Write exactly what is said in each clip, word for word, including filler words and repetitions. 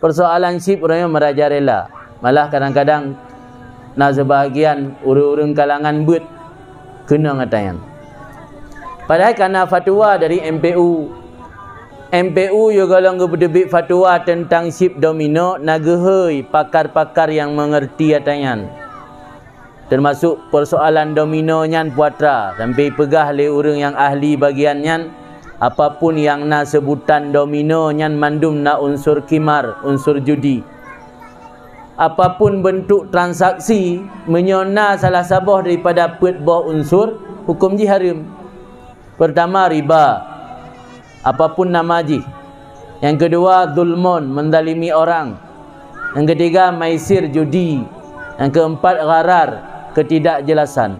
Peusoalan chip ureuëng nyoe meurajalela. Malah kadang-kadang na seubahagian ureuëng-ureuëng kalangan beuet keunong ata nyan. Padahai kana fatwa dari M P U. M P U yôh gohlom geupeuteubiet fatwa teuntang chip domino na geuhôi pakar-pakar nyang meungeurti ata nyan. Teumasok peusoalan domino nyan puatra, sampai peugah lé ureuëng nyang ahli bagian nyan, apapun nyang na seubutan domino nyan mandum na unsur kimar, unsur judi. Apapun beuntuk transaksi, meunyoe na salah saboh daripada peuet boh unsur, huköm jih hareuem. Peurtama, riba, apapun nama jih. Nyang keudua, zulmon, mendalimi orang. Nyang keutiga, maisir, judi. Nyang keumpat, gharar, ketidakjelasan.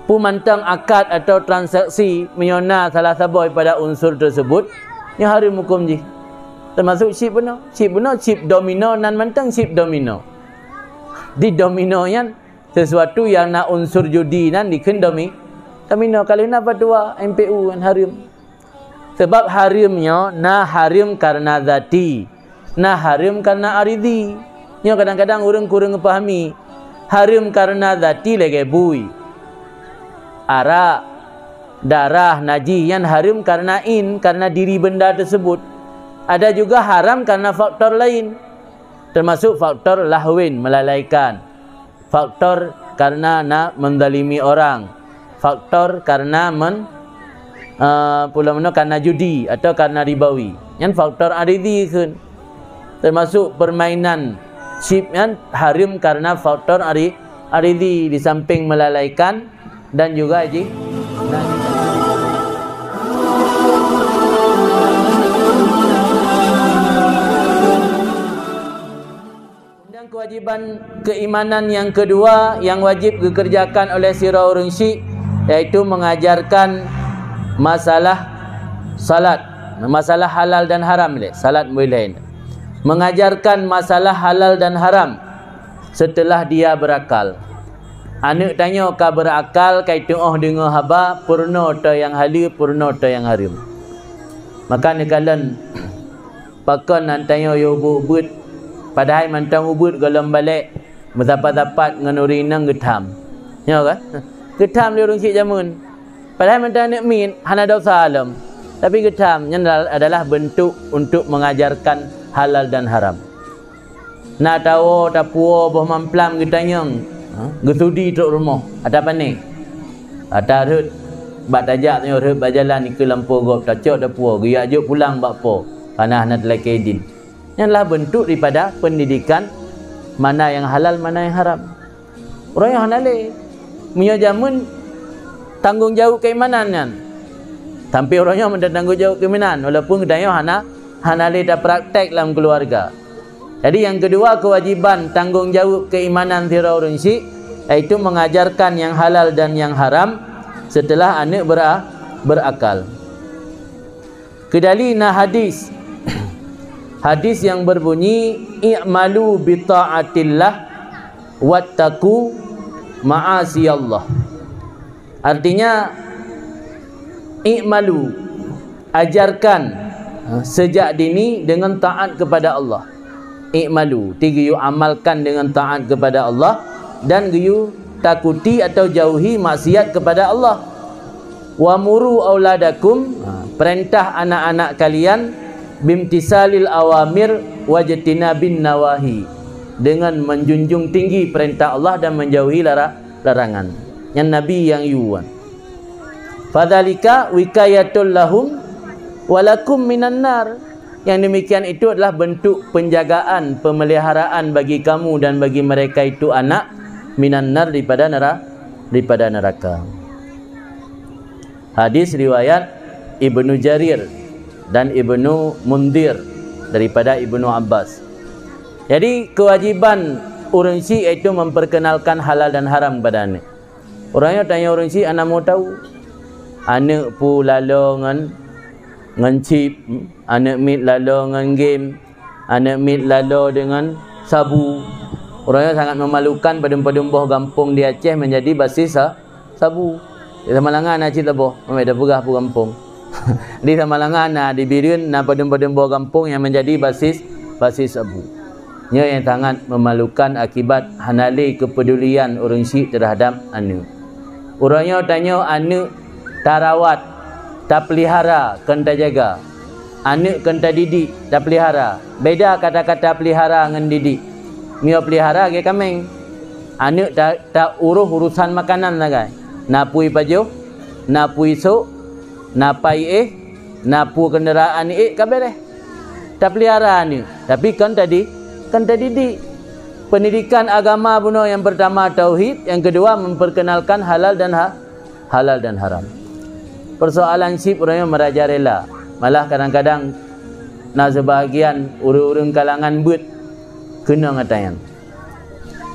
Peue mantong akad atau transaksi meunyoe na salah saboh daripada unsur teusebut, nyoe hareuem huköm jih. Teumasok chip bunoe. Chip bunoe, chip domino, nan mantong chip domino. Di domino nyan, sesuatu nyang na unsur judi nan dikheun domi-, domino. Ka lheueh na fatwa M P U nyan hareuem. Sabab hareuem nyoe na hareuem karena zati, na hareuem karena aridhi. Nyoe kadang-kadang ureuëng kureueng geupahami. Hareuem karena zati lagée bui, arak, darah, najih, nyan hareuem karena in, karena diri benda teusebut. Ada juga haram karena faktor lain, teumasok faktor lahwin, melalaikan. Faktor karena na mendalimi orang. Faktor karena men-, eh, pulo meunoe karena judi atau karena ribawi. Nyan faktor aridhi kheun. Teumasok permainan chip nyan hareuem karena faktor ari-, aridhi di samping melalaikan dan juga ji-, Dan kewajiban keimanan nyang keudua nyang wajéb geukeureujakan oleh sidroe ureuëng syik, yaitu mengajarkan masalah salat, masalah halal dan haram lé, salat muilén. Mengajarkan masalah halal dan haram setelah dia berakal. Aneuëk tanyoe ka berakal, ka jitu'oh deungoe haba, peurunoe toh nyang haleue, peurunoe toh nyang hareuem. Maka neukalon Pakon nan tanyoe yôh ubeuet-ubeuet, padahai mantong ubeuet gohlom balek, meusapat-sapat ngon ureuëng inong geutham. Nyoe kan? Geutham lé ureuëng syik jameun. Padahai mantong aneuëk miet hana desya lom, tapi geutham. Nyan adalah bentuk untuk mengajarkan halal dan haram. Na tawoe tapuwoe boh mamplam geutanyong, ha? Geusudi trok rumoh, ata pané. Ata rhot bak tajak tanyoe rhot bak jalan ikeue lampôh gob tacok tapuwoe, geujak jok pulang bak po, kana hana teulakée idin. Nyan lah beuntuk daripada peundidikan mana nyang halal, mana nyang haram. Uroe nyoe hana lé. Meunyoe jameun tanggong jaweueb keimanan nyan. Sampai uroe nyoe meunan tanggong jaweueb keimanan, walaupun geutanyoe hana, hana lé tapraktek lam keuluwarga. Jadi nyang keudua, keuwajiban tanggong jaweueb keimanan sidroe ureuëng syik, yaitu mengajarkan nyang halal dan nyang haram setelah aneuëk bera-, berakal. Keudali na hadis. Hadis yang berbunyi, "I'malu bi ta'atillah wattaqu ma'asiyallah." Artinya, i'malu, ajarkan, ha, sejak dini dengan taat kepada Allah. I'malu, ti geuyue amalkan dengan taat kepada Allah dan geuyue takuti atau jauhi maksiat kepada Allah. Wa muru auladakum, ha, perintah anak-anak kalian, bimtisalil awamir wajtinabin nawahi, dengan menjunjung tinggi perintah Allah dan menjauhi lara-, larangan. Nyan Nabi nyang yue. Fadzalika wikayatul lahum walakum minan nar. Yang demikian itu adalah bentuk penjagaan, pemeliharaan bagi kamu dan bagi mereka itu anak minan nar, daripada nera-, daripada neraka. Hadis riwayat Ibnu Jarir dan Ibnu Mundir daripada Ibnu Abbas. Jadi, kewajiban ureuëng syik yaitu memperkenalkan halal dan haram kepada aneuk. Uroe nyoe tanyoe ureuëng syik hana meu tahu. Aneuk peue lalo ngon, ngon chip, aneuk miet lalo ngon game, aneuk miet lalo deungon sabu. Uroe nyoe sangat memalukan, padum-padum boh gampông di Aceh menjadi basis sa-, sabu. Di Samalanga na cit saboh, meunan tapeugah peue gampông. Di Samalanga na, di Bireuen na padum-padum boh gampông nyang menjadi basis Basis abu. Nyoe nyang sangat memalukan akibat hana lé keupedulian ureuëng syiek terhadap aneuëk. Uroe nyoe tanyoe aneuëk tarawat, tapeulihara, kon tajaga. Aneuëk kon tadidik, tapeulihara. Beda kata-kata peulihara ngon didik. Meunyoe peulihara lagée kaméng. Aneuëk ta-, taurôh urusan makanan sagai. Na peue ipajoh, na peue isôk, na pai éh, na peue keundaraan iék ka béréh. Tapeulihara aneuëk, tapi kon tadi-, kon tadidik. Pendidikan agama bunoe nyang pertama tauhid, nyang keudua memperkenalkan halal dan ha-, halal dan haram. Persoalan chip uroe nyoe merajalela, malah kadang-kadang na sebahagian ureuëng-ureuëng kalangan beuet keunong ata nyan.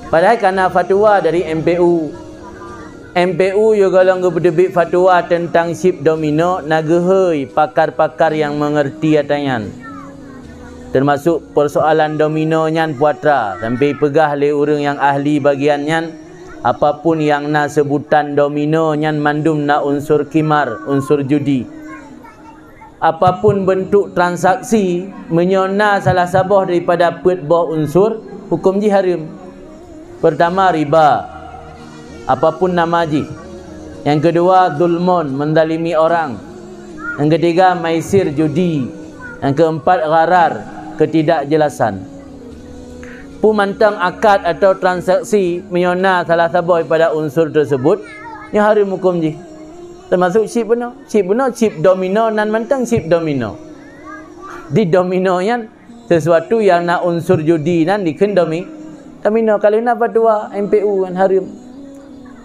Padahai kana fatwa dari M P U. M P U yôh gohlom geupeuteubiet fatwa teuntang chip domino na geuhôi pakar-pakar nyang meungeurti ata nyan. Teumasok persoalan domino nyan puatra, sampai peugah lé ureuëng nyang ahli bagian nyan, apapun nyang na seubutan domino nyan mandum na unsur qimar, unsur judi. Apapun beuntuk transaksi, meunyoe na salah saboh daripada peuet boh unsur, huköm jih hareuem. Peurtama, riba, apapun nama jih. Nyang keudua, zulmon, menzalimi orang. Nyang keutiga, maisir, judi. Nyang keumpat, gharar, ketidakjelasan. Peue mantong akad atawa transaksi, meunyoe na salah saboh daripada unsur teuseubut, nyoe hareuem huköm jih. Teumasok chip bunoe. Chip bunoe, chip domino, nan mantong chip domino. Di domino nyan, sesuatu nyang na unsur judi nan dikheun domi-, domino. Ka lheueh na fatwa M P U nyan hareuem.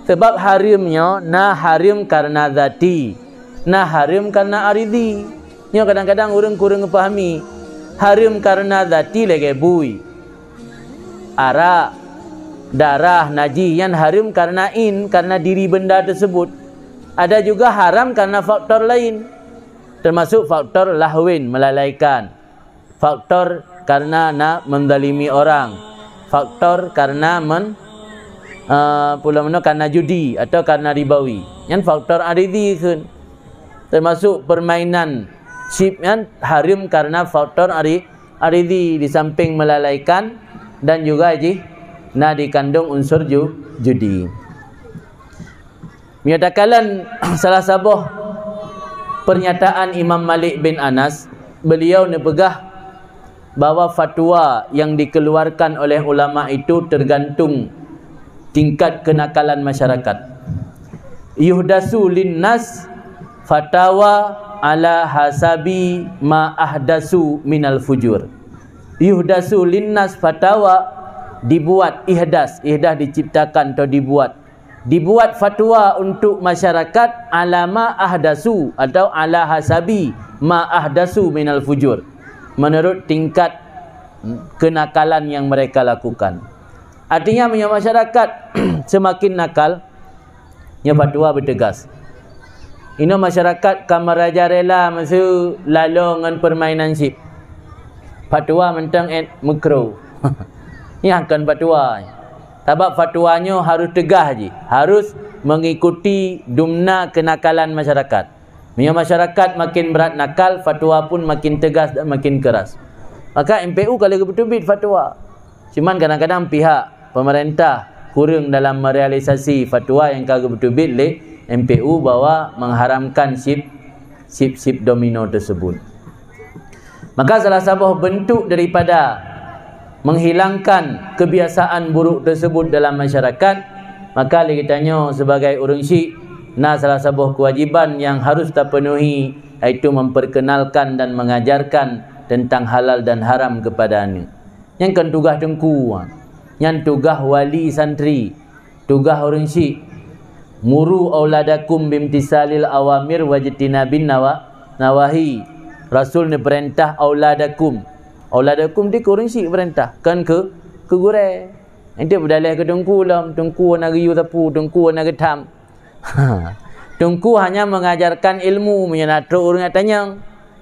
Sabab hareuem nyoe na hareuem kareuna zati, na hareuem kareuna aridhi. Nyoe kadang-kadang ureuëng kureueng geupahami. Hareuem kareuna zati lagée bui, arak, darah, najih, nyan hareuem kareuna in, kareuna diri benda teuseubut. Ada juga haram kareuna faktor laén, teumasok faktor lahwin, melalaikan, faktor kareuna na menzalimi orang, faktor kareuna men-, eh, pulo meunoe kareuna judi atawa kareuna ribawi. Nyan faktor aridhi kheun. Teumasok permainan chip nyan hareuem kareuna faktor ari-, aridhi di samping melalaikan dan juga jih na dikandung unsur ju-, judi. Meunyoe takalon salah saboh pernyataan Imam Malik bin Anas, beliau neupeugah bahwa fatwa yang dikeluarkan oleh ulama itu tergantung tingkat kenakalan masyarakat. Yuhdasu linnas fatawa ala hasabi ma ahdasu minal fujur. Yuhdasu linnas fatawa, dibuat ihdas, ihdas diciptakan atau dibuat. Dibuat fatwa untuk masyarakat alama ahdasu atau ala hasabi ma ahdasu minal fujur, menurut tingkat kenakalan yang mereka lakukan. Artinya, meunyoe masyarakat semakin nakal, nyoe fatwa beuteugas. Inoe masyarakat ka merajalela meuseu lalo ngon permainan chip. Fatwa mantong et mukro. Nyan kon fatwa. Sabab fatwa nyoe harus teugah jih, harus mengikuti dumna kenakalan masyarakat. Meunyoe masyarakat makin brat nakal, fatwa pun makin tegas dan makin keras. Maka M P U ka lheueh geupeuteubiet fatwa. Cuman kadang-kadang pihak pemerintah kureueng dalam merealisasi fatwa nyang ka geupeuteubiet lé M P U bahwa mengharamkan chip, chip-chip domino tersebut. Maka salah saboh bentuk daripada menghilangkan kebiasaan buruk tersebut dalam masyarakat, maka lé geutanyoe sebagai ureuëng syiek na salah saboh kewajiban nyang harus tapenuhi, yaitu memperkenalkan dan mengajarkan tentang halal dan haram kepada aneuk. Nyan kon tugaih teungku, nyan tugaih wali santri, tugaih ureuëng syiek. Muru auladakum bimtisalil awamir wajtinabin nawa-, nawahi. Rasul neupeurintah auladakum. Auladakum di keu ureuëng syiek peurintah, kon keu, keu gurée. Enteuk beudaleh keu teungku lom, teungku na geuyue sapeue, teungku na geutham. Teungku hanya mengajarkan ilmu, meunyoe na trok ureuëng nyang tanyong.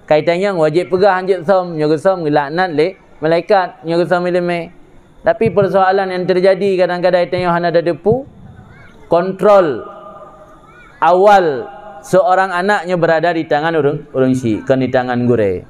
Kai tanyong wajéb peugah hanjeuet som, nyoe geusöm geulaknat lé malaikat, nyoe geusöm iéleumé. Tapi persoalan yang terjadi kadang-kadang tanyoe hana tateupeue, kontrol awal seorang anak nyoe berada di tangan ureuëng, ureuëng syiek, kon di tangan gurée.